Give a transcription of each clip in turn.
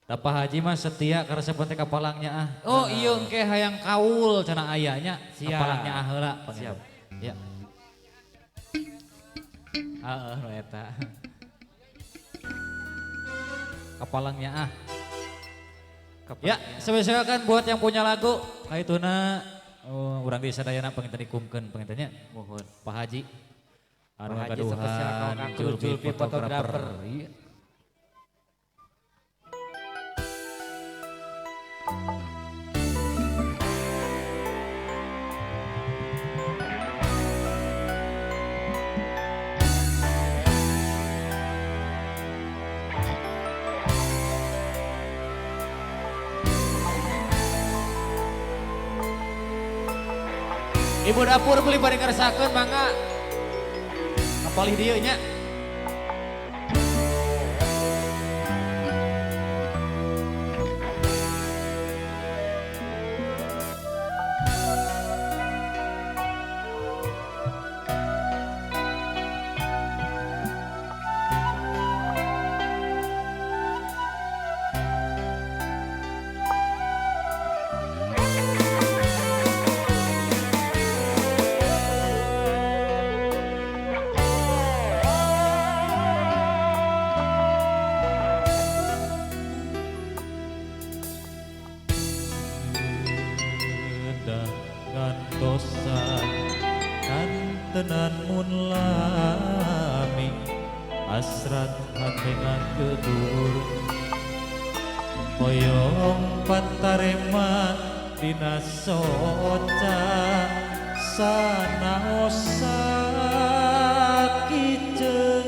Da Pak Haji mah setia karena teh kapalangnya ah. Oh iya engke hayang kaul cenah aya nya. Siap. Kapalangnya ah heula. Siap. Ya. Heeh nu eta. Kapalangnya ah. Ya, spesialkan buat yang punya lagu kaituna oh, urang di sadayana panginten dikumkeun pangintennya. Mohon. Pak Haji. Anu Pak Haji spesial gaduhan kang Julpi Julpi fotografer. fotografer. Iya. Ibu dapur beli bari ngeresakeun mangga. Kapalih dieu nya. Ngantosan kantenan mun lami hasrat hate ngagedur hoyong patarema dina soca sanaosa kiceun.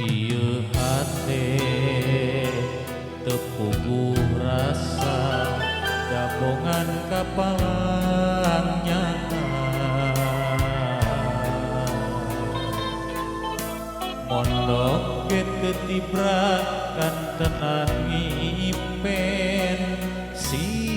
Ieu hate teu puguh rasa gabongan kapalangnya mondok ge teu tibra kantenan ngipen sipen.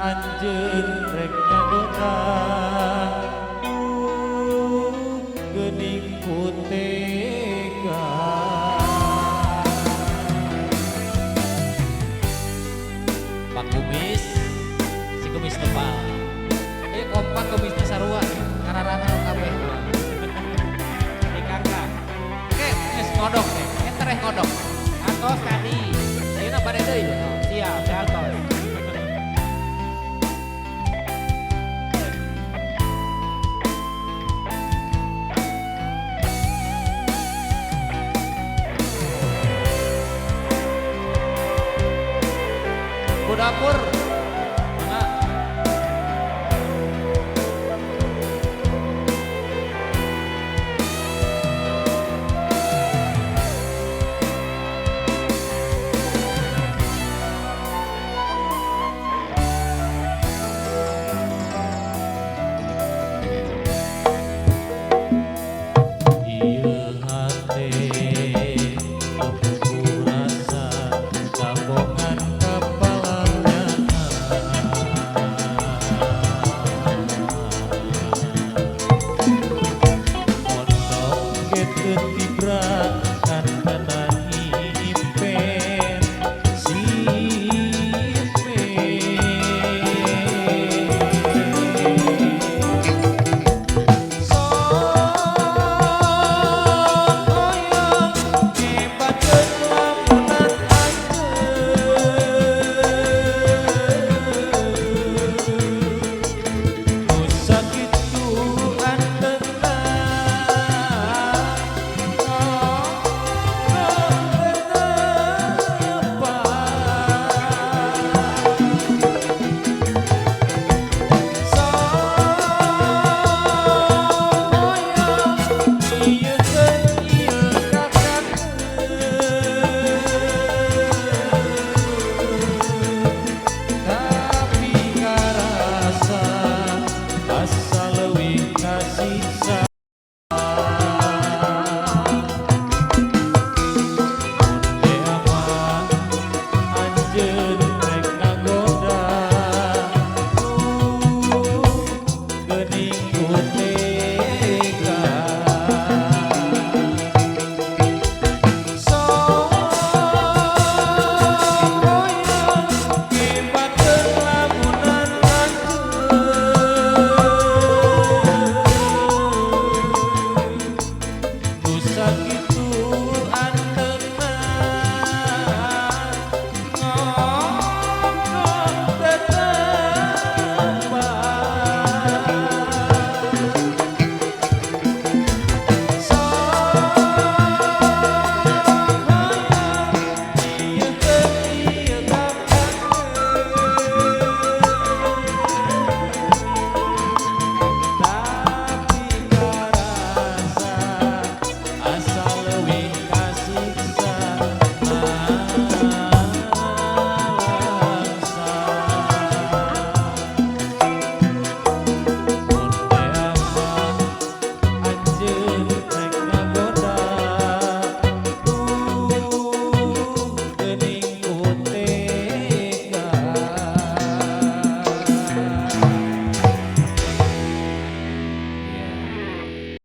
Anjeun rek nyadoka geuning ku tega. Pak Kumis, si kumis tebal. Kompak kumisnya sarua, kararana kabeh. Di kakak. Oke, geus ngodok teh. Eta reh ngodok. Atos tadi. Ayeuna bade deui. Siap, atos. Dapur. Mangga. Sasiji.